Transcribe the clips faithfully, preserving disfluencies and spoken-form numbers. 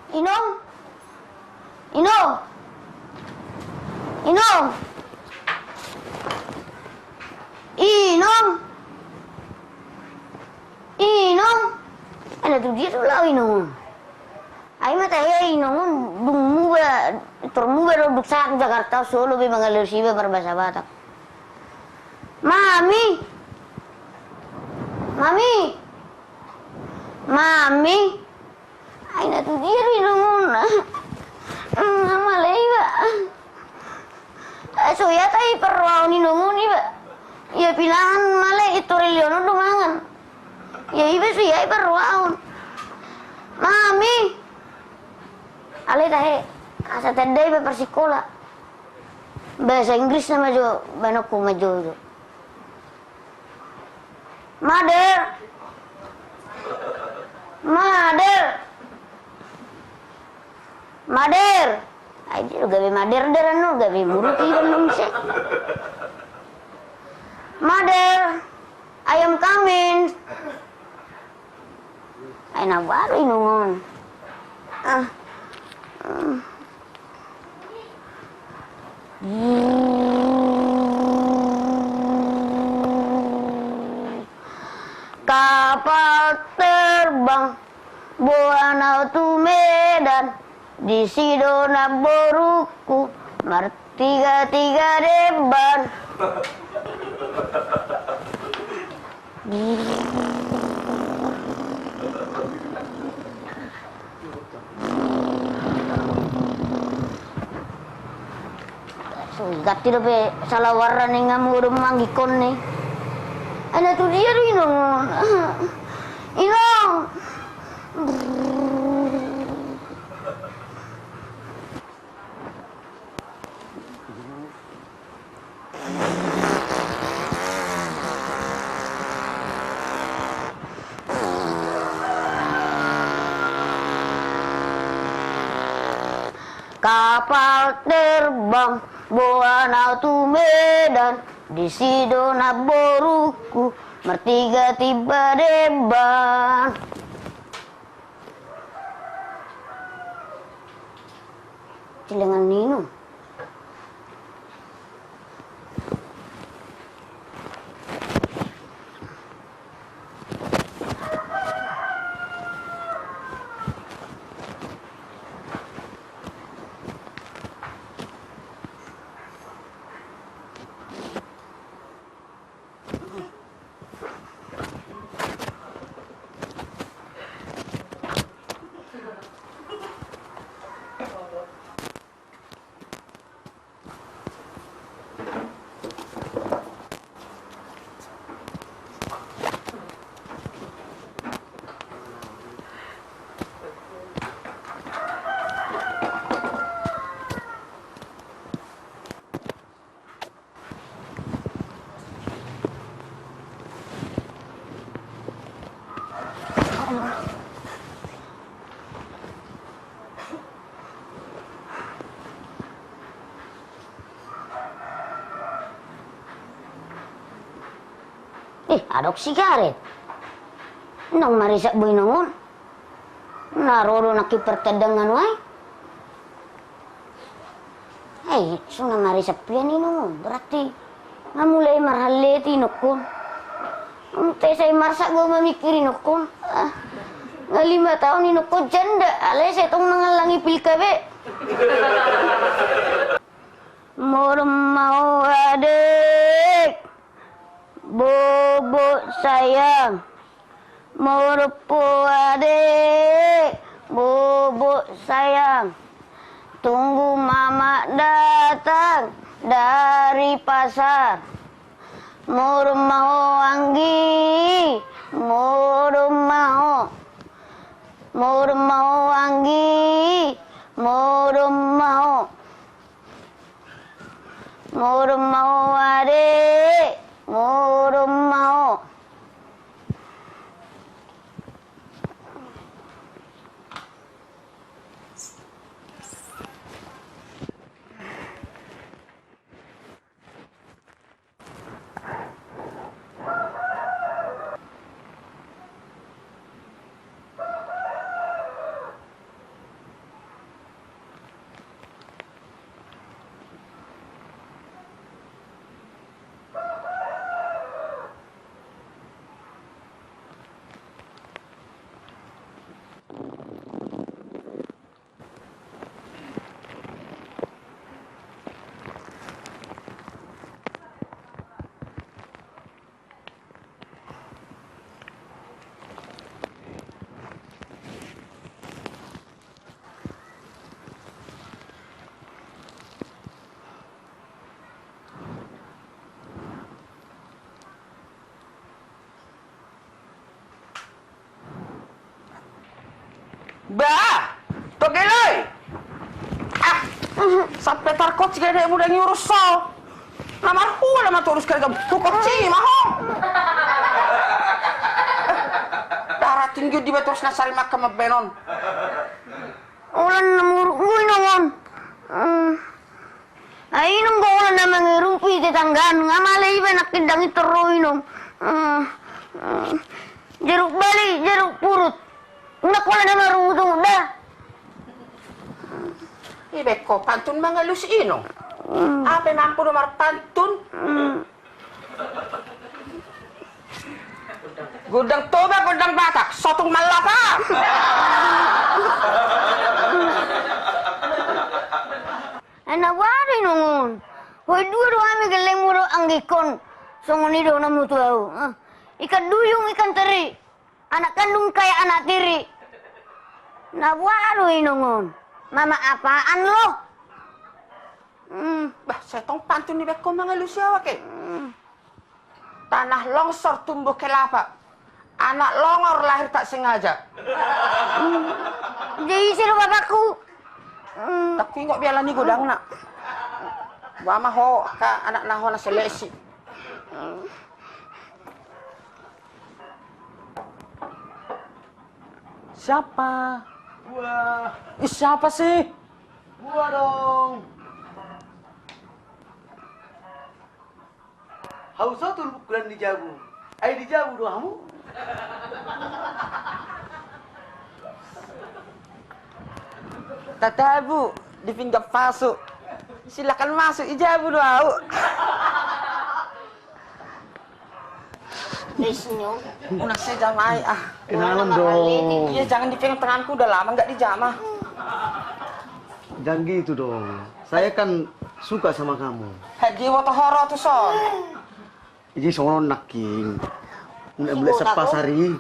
Inong. Inong. Inong. Inong. Inong. Ai na tu dia do laho inong on? Ai ma tahe inong on dung muba, tor muba do dung sahat Jakarta, so lobi mangalehon iba marbahasa Batak. Mami. Mami. Mami. Ai na tu dia do inong on? Male iba. Ai so ia tahe parrohaon inong on iba. Ia pinangan male i, tor elehon on do mangan. Ia iba so ia i parrohaon. Mami. Alai tahe asa tanda iba parsikola. Bahasa Inggris na ma jo bahenonku ma jo jo. Mother. Mother. Mother. Ai dia do gabe mother, der annon gabe muruk iba annon se. Mother, I am coming. Ai na baru inong on. Ah. Hmm. Kapal terbang, boan au tu Medan, disi do namborungku, martiga-tiga deban. So ganti dope salawarna i, nga molo do manggingkon i. Ai na tu dia do inong on? Inong. Kapal terbang, boan au tu Medan, disi do namborungku, martiga-tiga deban. Silengan ninna. Eh, adong sigaret. Naung marisap be inong on. Na ro do nangkin partandangan on ai. Eh, so na marisap hian inong on, berarti nga mulai marhallet inongkon. Nga sai marsak do mamingkir inongkon. Ah, nga lima taon inongkon janda, alai sai tong mangallangi pil ka be. Murmao adek, bobo sayang. Murpo adek, bobo sayang. Tunggu mama datang dari pasar. Murmao anggi, murmao. Murmao anggi, murmao. Murmao adek, murmao. Bah! Togel oi! Ah! Sampe tarkocik ede mudang iurus ho. Na marhua na maturus kerja, hukocik ma ho. Darah tinggi di betul na sari makan mambaen on. Holan na muruk gue nongon. Hmm. Ai inong do holan na mangirupi tetanggaan, nga male iba nangkin dang i torro inong. Hmm. Hmm. Jeruk bali, jeruk purut. Unang holan na marungut-ungut da. Iba ingkon pantun mangalusi inong. Hmm. Ape mampu do marpantun? Hmm. Gondang Toba, gondang Batak, sotung mallapa. Ai na boha do inong on? Hoi dua do hami gellengmu do anggikon. Songon i do na mutu au. Ah. Ikan duyung, ikan teri. Anak kandung kayak anak tiri. Na boha do inong on? Mama apaan lo? Hmm. Bah, sai tong pantun ni beko mangalusi awak e. Hmm. Tanah longsor tumbuh kelapa. Anak longor lahir tak sengaja. Hmm. Jadi ise do bapakku? Hmm. Tapi ingot biala ni godangna. Boha ma ho ka anak na ho na seleksi. Hmm. Siapa? Gua. Ih, siapa sih? Gua dong. Hau sotung bukulan di jabu. Ai di jabu do hamu. Tatabu di pinggan pasu. Silakan masuk, i jabu do au. Unang sai jamai ah. Kenalan dong. Iya, jangan dipegang tanganku, udah lama nggak dijamah. Jangan gitu dong. Saya kan suka sama kamu. Hadi woto horo tu son. Jadi songon nangkin. Mulai mulai sapasari.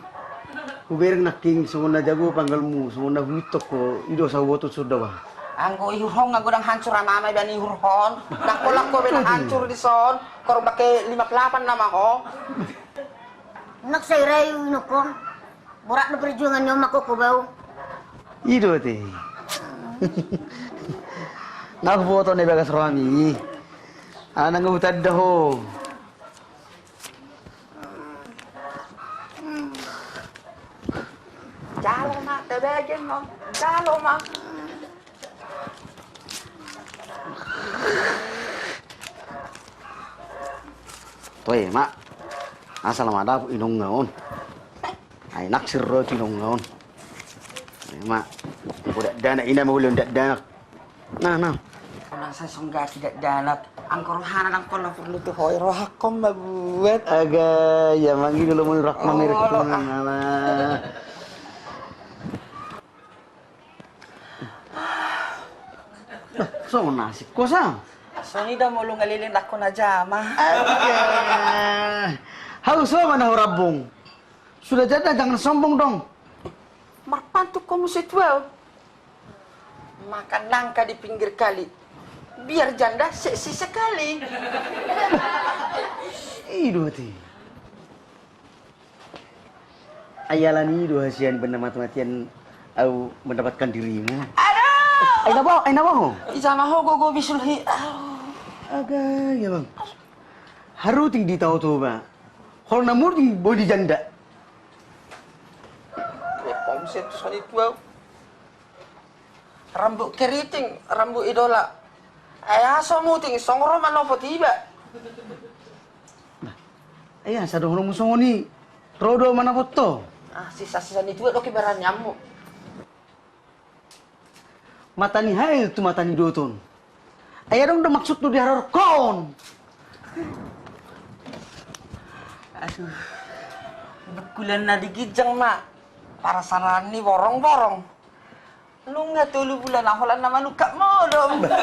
Hubereng nangkin songon na jago panggalmu, songon na huittok ko, i do sa huboto suda bah. Anggo ihurhon nga godang hancur amama iba ni ihurhon. Lakko lakko bena hancur di son. Kor bake lima pelapan nama ho. Nak sai rai inongkon. Borat do perjuangan ni on mako ko bau. I do te. Na huboto na i bagas rohami. Ala nang hutanda ho. Jalo ma, tabagen ma. Jalo ma. Toe ma. Asal ma dapot inongna on. Ai naksir do tu inongna on. Ai ma. Poda dakdanak ina ma uli on dakdanak. Nah, nah. Unang sai songgaki dakdanak. Anggo rohana ndang pola porlu tu ho i, rohangkon ma buat. Aga, ia mangi dulu muni rohak mamerek. Alah. Songon na asik ho sa. Songon i do molo ngaleleng ndang ho na jamah. Aga. Hau songon na hurambung. Sudah janda jangan sombong dong. Marpantun ho muse tu au. Makan nangka di pinggir kali. Biar janda seksi sekali. I do ate. Ai alani do hasian benda mati-matian au mendapatkan dirimu. Aduh. Ai na boha, ai na boha ho. Ijama ho gogo bisul hi. Aga, ia bang. Haruting di Tao Toba. Hol na murting bodi janda. Pom setu soni tuau. Rambut keriting, rambut idola. Ai aha so muting, songon ro manopot iba. Nah, ai aha sa dohononmu songon i. Ro do manopot ho. Ah, sisa-sisa ni tuau doke baranianmu. Mata ni hail tu mata ni doton. Ai adong do maksudmu di haroro on. Aduh. Bengkulan na di ginjang ma. Parasaraan ni borong-borong. Nunga tolu bulan, holan na manungkap modom.